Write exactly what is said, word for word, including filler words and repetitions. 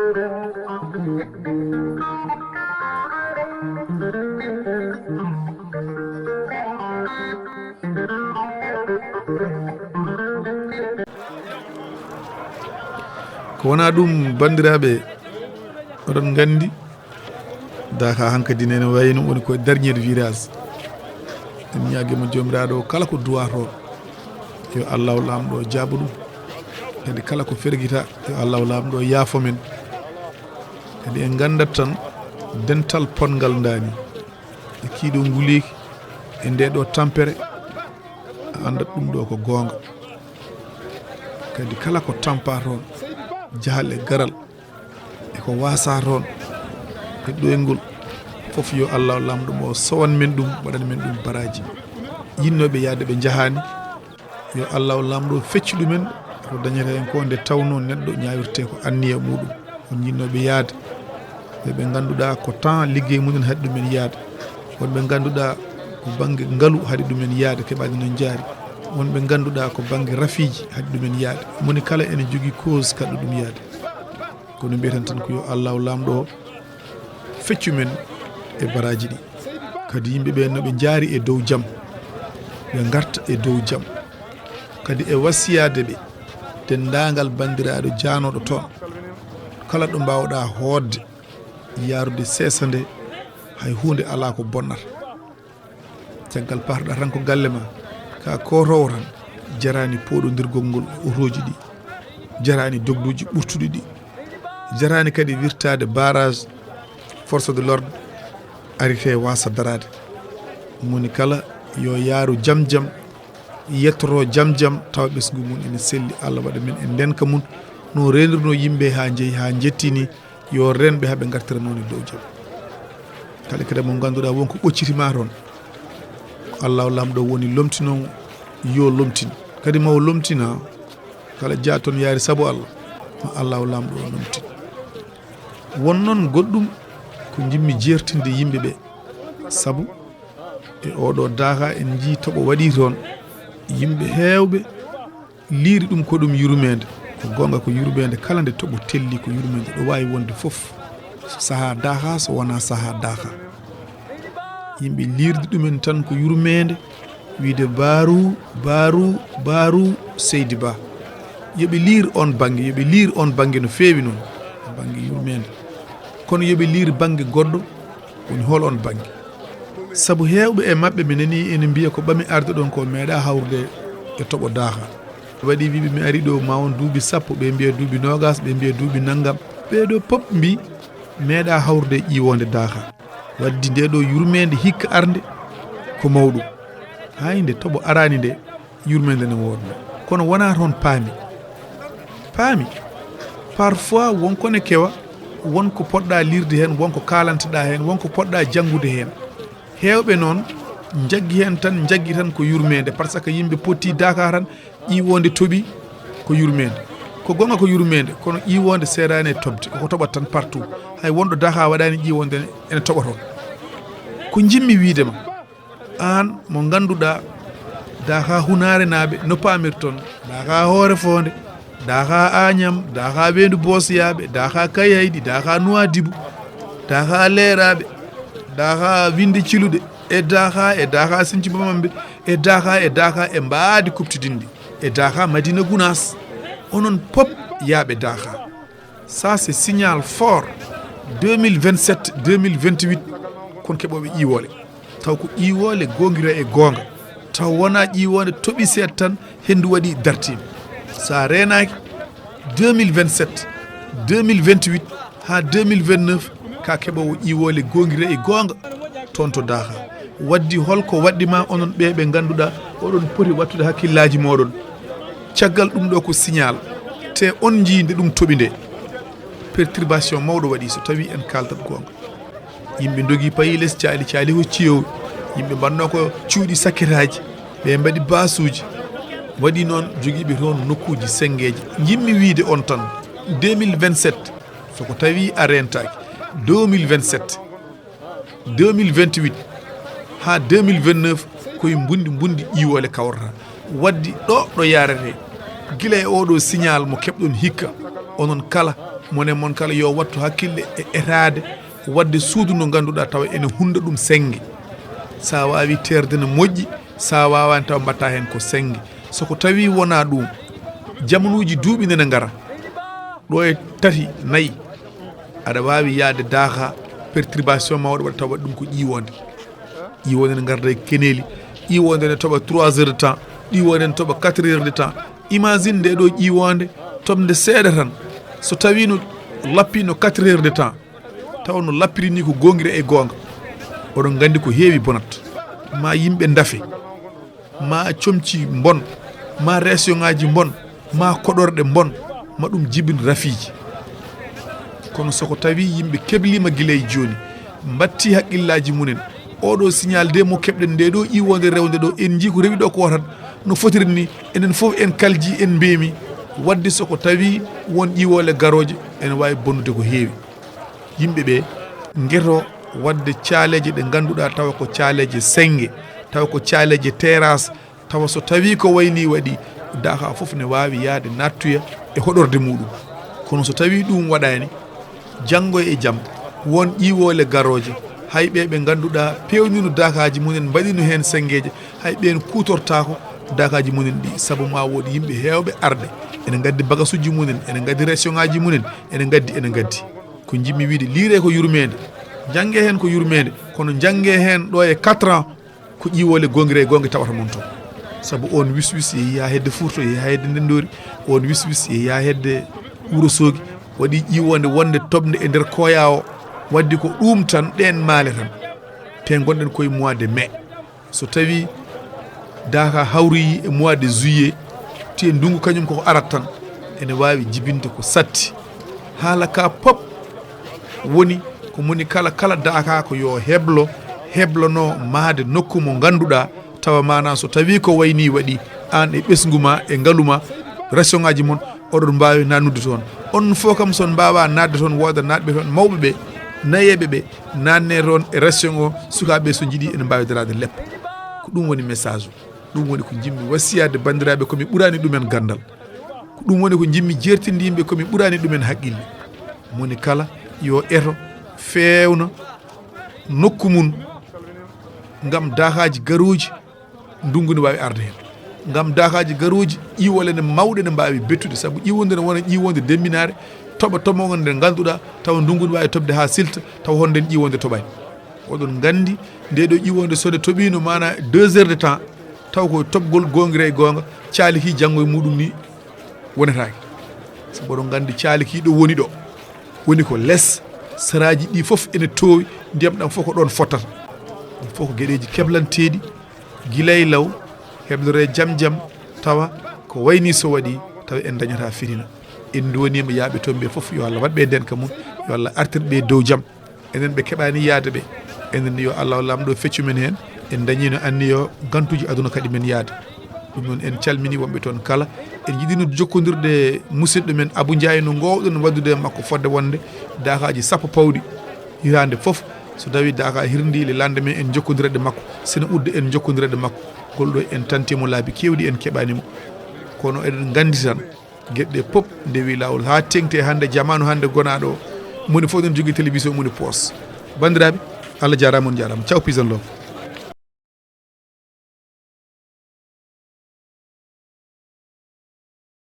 Ko wonaa ɗum, banndiraaɓe, oɗon nganndi, Daakaa hankadi nene wayi no woni koye dernier virage. En ñaagii mo Joomiraaɗo, kala ko duwaa toon, yo Allahu Laamɗo jaabo ɗum. Kadi kala ko fergita, yo Allahu Laamɗo yaafo men. Kadi en nganndat tan dental potngal ndaani e kiiɗo nguleeki e ndee ɗo tampere, a anndat ɗum ɗo ko goonga. Kadi kala ko tampa toon, jahal e garal, e ko waasa toon, e ɗoyngol, fof yo Allahu Laamɗo mo sowan men ɗum, waɗan men ɗum baraaji. Yinnooɓe yahde ɓe njahaani, yo Allahu Laamɗo feccu ɗumen ko dañata heen ko, nde tawnoo neɗɗo ñaawirtee ko anniya muuɗum. On yinnooɓe yahde, ɓe ɓe ngannduɗaa ko temps liggey mumen haɗi ɗumen yahde, wonɓe ngannduɗaa ko bannge ngalu haɗi ɗumen yahde, keɓaani no njaari, wonɓe ngannduɗaa ko bannge rafiiji haɗi ɗumen yahde. Moni kala ene jogii cause kaɗɗo ɗum yahde. Kono mbiyeten tan ko yo Allahu Laamɗo o feccu men e baraaji ɗi. Kadi yimɓe ɓe no ɓe njaari e dow jam, ɓe ngarta e dow jam. Kadi e wasiyaade ɓe denndaangal banndiraaɗo jaanooɗo toon, kala ɗo mbaawɗaa hootde, yaarude seesa nde, hay huunde alaa ko bonnata. Caggal paarɗaa tan ko galle ma, ka kootoowo tan, jaraani pooɗondirgol ngol otooji ɗi, jaraani dogluuji ɓurtuɗi ɗi, jaraani kadi wirtaade barrage, force de l'ordre arite waasa daraade. Moni kala yo yaaru jam jam, yettoto jam jam, tawa ɓesngu mum ene selli, Allah waɗa men e ndeenka mum, no reenirnoo yimɓe haa njehi, haa njettii ni, yo reen ɓe haa ɓe ngartira noon e dow jam. Kala kadi mo ngannduɗaa won ko ɓocciti ma toon, ko Allahu Laamɗo woni lomtinoowo, yo lomtin. Kadi ma o lomtina, kala jaa toon yaari sabu Allah, ma Allahu Laamɗo o lomtin. Won noon goɗɗum ko njimmi jeertinde yimɓe ɓe, sabu e oɗo Daakaa en njii toɓo waɗi toon, yimɓe heewɓe liiri ɗum ko ɗum yurmeende. Ko goonga ko yurmeende, kala nde toɓo telli ko yurmeende, ɗo waawi wonde fof, so sahaa Daakaa, so wonaa sahaa Daakaa. Yimɓe liirdi ɗumen tan ko yurmeende, wiide baaru, baaru, baaru, Seydi Ba. Yo ɓe liir oon bannge, yo ɓe liir oon bannge no feewi noon, bannge yurmeende. Kono yo ɓe liir bannge goɗɗo, woni hol oon bannge. Sabu heewɓe e maɓɓe mi nanii ene mbiya ko ɓami arde ɗoon ko meeɗaa hawrude e toɓo Daakaa. Waɗi wiɓe mi ari ɗo ma won duuɓi sappo, ɓe mbiya duuɓi noogas, ɓe mbiya duuɓi nanngam. Ɓee ɗo pop mbi meeɗaa hawrude e ƴiiwoonde Daakaa. Waddi nde ɗo yurmeende hikka arde ko mawɗum. Hay nde toɓo araani nde, yurmeende ne woodno. Kono wonaa toon paami. Paami. Parfois won ko ne kewa, won ko poɗɗaa liirde heen, won ko kaalanteɗaa heen, won ko poɗɗaa janngude heen. Heewɓe noon njaggi heen tan, njaggi tan ko yurmeende, par ce que yimɓe potti Daakaa tan, ƴiiwoonde toɓi ko yurmeende. Ko goonga ko yurmeende, kono ƴiiwoonde seeraani e toɓde, koko toɓat tan partout. Hay wonɗo Daakaa waɗaani ƴiiwoonde ene toɓa toon. Ko njimmi wiide ma, aan mo ngannduɗaa Daakaa Hunaarenaaɓe no paamirton, Daakaa Hoore Foonde, Daakaa Aañam, Daakaa Weendu Boosiyaaɓe, Daakaa Kayhayɗi, Daakaa Nuwaadibu, Daakaa Leeraaɓe, Daakaa Winnde Ciluɗe, e Daakaa, e Daakaa Sinci Bamambe, e Daakaa, e Daakaa e mbaadi kuɓtidinndi, e Daakaa Madiina Gunaas. Onon pop yaaɓe Daakaa. Ça, c'est signal fort. Deux mille vingt-sept, deux mille vingt-huit, kon keɓooɓe ƴiiwoole. Taw ko ƴiiwoole goongira e goonga. Taw wonaa ƴiiwoonde toɓi seeɗa tan, henndu waɗi dartiima. So a reenaaki, deux mille vingt-sept, deux mille vingt-huit haa deux mille vingt-neuf, ka keɓoowo ƴiiwoole goongira e goonga. Toon to Daakaa. Waddi hol ko waɗdi ma onon ɓee ɓe ngannduɗaa oɗon poti wattude hakkillaaji mooɗon? Caggal ɗum ɗo ko signal. Te on njii nde ɗum toɓi nde. Perturbation mawɗo waɗi so tawii en kaaldat goonga. Yimɓe ndogi payi les caali caali ko ciyow. Yimɓe mbaɗno ko cuuɗi sakketaaji. Ɓe mbaɗi baasuuji. Waɗi noon jogiiɓe toon nokkuuji senngeeji. Njimmi wiide on tan, deux mille vingt-sept, so ko tawii a reentaaki, deux mille vingt-sept, deux mille vingt-huit haa deux mille vingt-neuf, koye mbunndi mbunndi ƴiiwoole kawrata. Waddi ɗo ɗo yaarete, gila e oɗo signal mo keɓɗon hikka, onon kala Monen mon kala yo wattu hakkille e etaade waɗde suudu ndu ngannduɗaa tawa ene hunda ɗum sennge. So a waawii teerde no moƴƴi, so a waawaani tawa mbaɗtaa heen ko sennge. So ko tawii wonaa ɗum, jamanuuji duuɓi nene ngara, ɗo e tati, nayi, aɗa waawi yahde Daakaa, perturbation mawɗo waɗa tawa waɗi ɗum ko ƴiiwoonde. Ƴiiwoonde ne ngarda e keneeli, ƴiiwoonde ne toɓa trois heures de temps, ƴiiwoonde ne toɓa quatre heures de temps. Imagine nde ɗo ƴiiwoonde toɓde seeɗa tan, so tawii no lappii no quatre heures de temps, tawa no lappiri ni ko goongira e goonga. Oɗon nganndi ko heewi bonat, ma yimɓe ndafe, ma comci mbon, ma reesiyongaaji mbon, ma koɗorɗe mbon, ma ɗum jibin rafiiji. Kono so ko tawii yimɓe kebliima gila e jooni, mbattii haqqillaaji mumen, oɗo signal de mo keɓɗen nde ɗo ƴiiwoonde rewnde ɗo, en njii ko rewi ɗo ko tan no fotiri ni, enen fof en kalji, en mbeemi. Waɗde so ko tawii won ƴiiwoole garooje, ene waawi bonnude ko heewi. Yimɓe ɓe ngeto waɗde caaleeje ɗe ngannduɗaa tawa ko caaleeje sennge, tawa ko caaleeje terrasse, tawa so tawii ko wayi ni waɗi, Daakaa fof ne waawi yahde naattoya e hoɗorde muɗum. Kono so tawii ɗum waɗaani, janngo e jam won ƴiiwoole garooje, hay ɓe ɓe ngannduɗaa peewnino Daakaaji mumen, mbaɗino heen senngeeje, hay ɓeen kuutortaako Daakaaji mumen ɗi, sabu ma woodi yimɓe heewɓe arde, ene ngaddi bagasuuji mumen, ene ngaddi reesiyongaaji mumen, ene ngaddi, ene ngaddi. Ko njiɗmi wiyde, liiree ko yurmeende, njanngee heen ko yurmeende, kono njanngee heen ɗo e quatre ans, ko ƴiiwoole goongira e goonga tawata mon toon. Sabu on wis wis yehi haa hedde Fuuta, yehi haa hedde Ndenndoori, on wis wis yehi haa hedde Wuro Soogi, waɗi ƴiiwoonde wonde toɓnde e nder Koya o, waɗde ko ɗum tan, ɗeen maale tan. Te ngonɗen koye mois de mai. So tawii Daakaa hawroyii e mois de juillet, te ndunngu kañum koko arat tan, ene waawi jibinde ko satti. Haala ka pop woni ko moni kala, kala Daakaa ko yo heblo, heblono mahde nokku mo ngannduɗaa, tawa maanaa so tawii ko wayi ni waɗi, aan e ɓesngu ma e ngalu ma, reesiyongaaji mon, oɗon mbaawi naatnude toon. On fof kam so on mbaawaa naatde toon, wooda naatɓe toon, mawɓe ɓe, nayeeɓe ɓe, naatnee toon e reesiyon o, sukaaɓe so njiɗi ene mbaawi daraade leppa. Ko ɗum woni message o. Ɗum woni ko njiɗmi wasiyaade banndiraaɓe, ko mi ɓuraani ɗumen ganndal. Ko ɗum woni ko njiɗmi jeertinde yimɓe, ko mi ɓuraani ɗumen haqqille. Moni kala yo eto feewna nokku mum ngam Daakaaji garooji, ndunngu ne waawi arde heen. Ngam Daakaaji garooji, ƴiiwoole ne mawɗe ne mbaawi bettude, sabu ƴiiwoonde ne wona ƴiiwoonde demminaare, toɓa toɓoonde nde ngannduɗaa, tawa ndunngu ne waawi toɓde haa silta, tawa hono ndeen ƴiiwoonde toɓaani. Oɗon nganndi, nde ɗo ƴiiwoonde so nde toɓiino, maanaa deux heures de temps, taw ko toɓgol goongira e goonga, caaliki janngo e muɗum ni wonetaake. Sabu oɗon nganndi caaliki ɗo woni ɗo, woni ko les, saraaji ɗi fof ene toowi, ndiyam ɗam fof ko ɗoon fottata. Ɗum fof ko geɗeeji keblanteeɗi, gila e law, hebloree jam jam, tawa ko wayi ni so waɗi, tawa en dañataa fitina. En nduwaniima yahɓe toon ɓe fof, yo Allah waɗ ɓe ndeenka mum, yo Allah artir ɓe dow jam. Enen ɓe keɓaani yahde ɓe, enen yo Allah Laamɗo feccu men heen. En dañiino anniya o, gantuuji aduna kadi men yahde. Ɗum noon, en calminii wonɓe toon kala. En njiɗino jokkondirde e musidɗo men Abou Ndiaye, no ngoowɗen waɗdude e makko fodde wonde Daakaaji sappo pawɗi hitaande fof. So tawii Daakaa hirndii, le lendemain en njokkondira e makko, sene udda en njokkondira e makko. Ngol ɗo en tanti mo laabi keewɗi, en keɓaani mo. Kono eɗen nganndi tan, geɗe ɗe pop ndewi laawol haa teŋti e hannde, jamaanu hannde gonaaɗo o. Moni fof eɗen jogii télévision moni poos. Banndiraaɓe, Allah jaaraama, on njaaraama. Ciao, peace and love.